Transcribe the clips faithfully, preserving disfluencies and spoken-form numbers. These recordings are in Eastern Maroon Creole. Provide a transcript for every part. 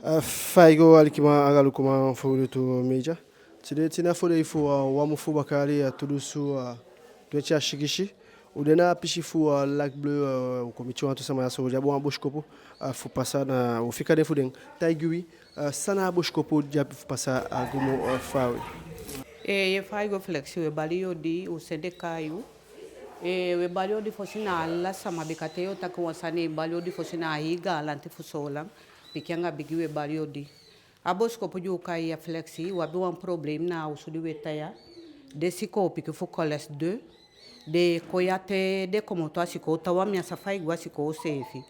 A fa i go, alikiman anga lukuman fu Lutu Media. Tide tina fo dei fu, a, wan mun fu baka yali, a, tu dunsu, a, twenti a sigisi. U de na a pisi fu, a, Lac Bleu, a, u kon miti wantu sama ya so di abi wan bosikopu, a, fu pasa, na u fika den fu den taigi wi, a, san na a bosikopu di abi fu pasa, a, go moo, a, faawe. E, ye fa i go Flexi, we bali yu odi, u sende kai yu. E, we bali odi fosi na ala sama, bika te yo taki wan sani, bali odi fosi na a hii gaanlanti fu Soolan, pikin anga bigi, we bali odi. A bosikopu di u kai ya Flexi, u abi wan problème na a osu di we tan ya. Den sikoo pikin fu collège deux, den e kon ya te den komoto a sikoo, taawan mi á sa fa e go a sikoo seefi.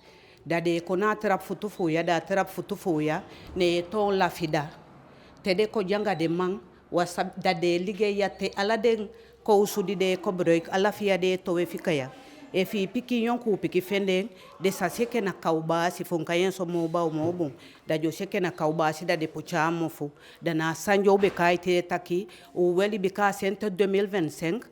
Da den e kon na a trapu futu fu u ya, da a trapu futu fu u ya, ne e toon lafida. Te den kon de anga den man, u á sabi, da den e ligei ya te ala den kowsu di den e koboloiki, ala fi ya den e towe fika ya. Efi i pikin, yonkuu pikin fende en, den sa si enke na kawbaasi, fu u kai en so moo bun, moo bun. Da den o si enke na kawbaasi, da den poti en a mofu. Da na a sani di u be kai te taki, u weli, bika a sente deux mille vingt-cinq,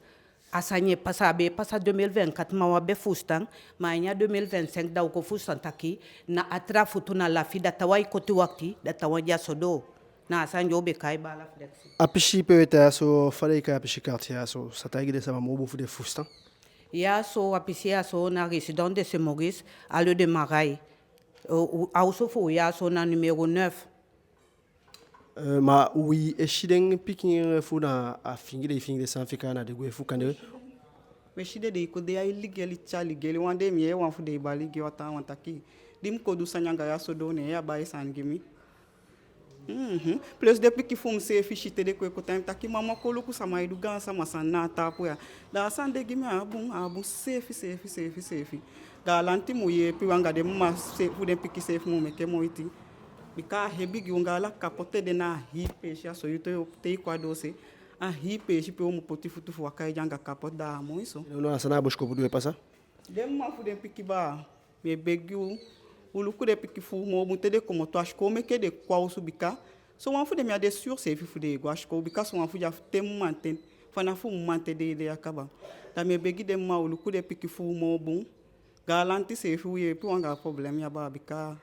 a sani e pasa, a be e pasa deux mille vingt-quatre, ma u á be fusutan, ma a ini a deux mille vingt-cinq da u kon fusutan taki, na a trapu futu, na lafida, taawan e koti wakiti, da taawan de a so doo. Na a sani di u be kai, baala Flexi. A pisi pe we tan ya so, fa den e kai a pisi quartier ya so, sa taigi den sama moo bun fu den fusutan. Ya so, a pisi ya so na résidence de Saint-Maurice, Allée de Maraille. O, u, a osu fu u ya so na numéro neuf. Eh, ma wi e si den pikin fu na a fingi den e fingi den sani fika na den gwe fu kande. We si den, den e kon de ya e ligeli, tyai ligeli, wan dei mi yee wan fu den e bali gi wan taawan taki, di mi kon du sani anga yu a so doo, ne yu á bai sani gi mi. Mhm. Plus den pikin fu mi seefi si te den kon e kon tan, mi taki mama, kon luku sama e du gaansama sani na a tapu ya. Da a sani de gi mi á bun, á bun seefi, seefi, seefi, seefi. Gaanlanti mu yeepi u anga den mma se-, fu den pikin seefi mu meke moiti. Bika a hebi gi u anga ala capote de na a hii peesi ya so, yu te, te i kon a doose. A hii peesi pe u mu poti futu fu waka e de anga capote, da a moi so. No, no, a san na a bosikopu di we pasa. Den mma fu den pikin baa, mi e begi u, u luku den pikin fu u moo bun te den komoto a sikoo, meke den kon a osu, bika sowan fu den mi á de sûr seefi fu den e go a sikoo, bika sowan fu den a fu te mamanten, fanafu mamanten den e de ya kaba. Da mi e begi den mma, u luku den pikin fu u moo bun. Gaanlanti seefi u yeepi u anga a problème ya baa, bika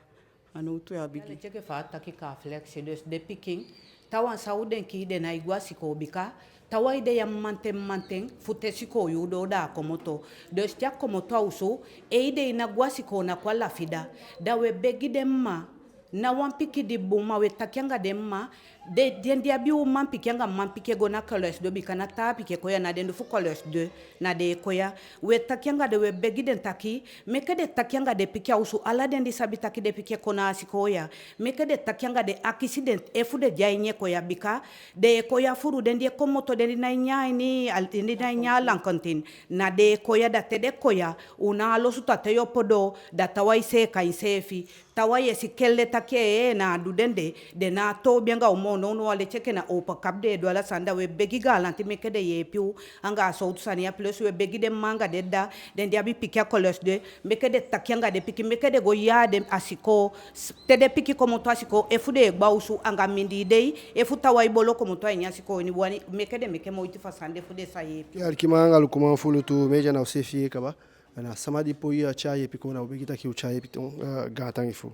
a nowtu ya bigi. Aleti enke fa a taki kaa Flexi, dus den pikin, taawan san u denki, den nái go a sikoo, bika taawan e de ya mamanten mamanten, fu te sikoo yuu doo da a komoto. Dus te a komoto a osu, e, den ná go a sikoo, ná kon a lafida. Da we begi den mma, ná wan pikin di bun, ma we taki anga den mma, den, den di abi umanpikin anga manpikin e go na collège deux, bika ná taa pikin e kon ya, na den du fu collège deux na den e kon ya. We taki anga den, we begi den taki, meke den taki anga den pikin a osu, ala den di sabi taki den pikin e kon na a sikoo ya. Meke den taki anga den, akisi den efu den de a ini e kon ya, bika den e kon ya fuu, den di e komoto, den di nái nyan a ini, al-, den di nái nyan a lankantin, na den e kon ya. Da te den kon ya, u ná a losutan te yu opo doo, da taawan e seeka enseefi. Taawan e si kelle taki, ee, na a du den de, den ná a toobi anga u moo. Nownow a leti enke na opo kapu den e du ala sani. Da we begi gaanlanti meke den yeepi u anga a sowtu sani ya. Plus we begi den mma anga den dda, den di abi pikin a collège deux, meke den taki anga den pikin, meke den go yee den a sikoo. S-, te den pikin komoto a sikoo, efu den e gwe a osu anga mindii dei, efu taawan e bolo komoto a ini a sikoo ini, wani meke den meke moiti fu a sani de fu den sa yeepi. Alikiman anga lukuman fu Lutu Media, na u seefi yee kaba. Na sama di poi a tyai yeepi kon, na u begi taki u tyai yeepi kon, eh, gaantangi fu u.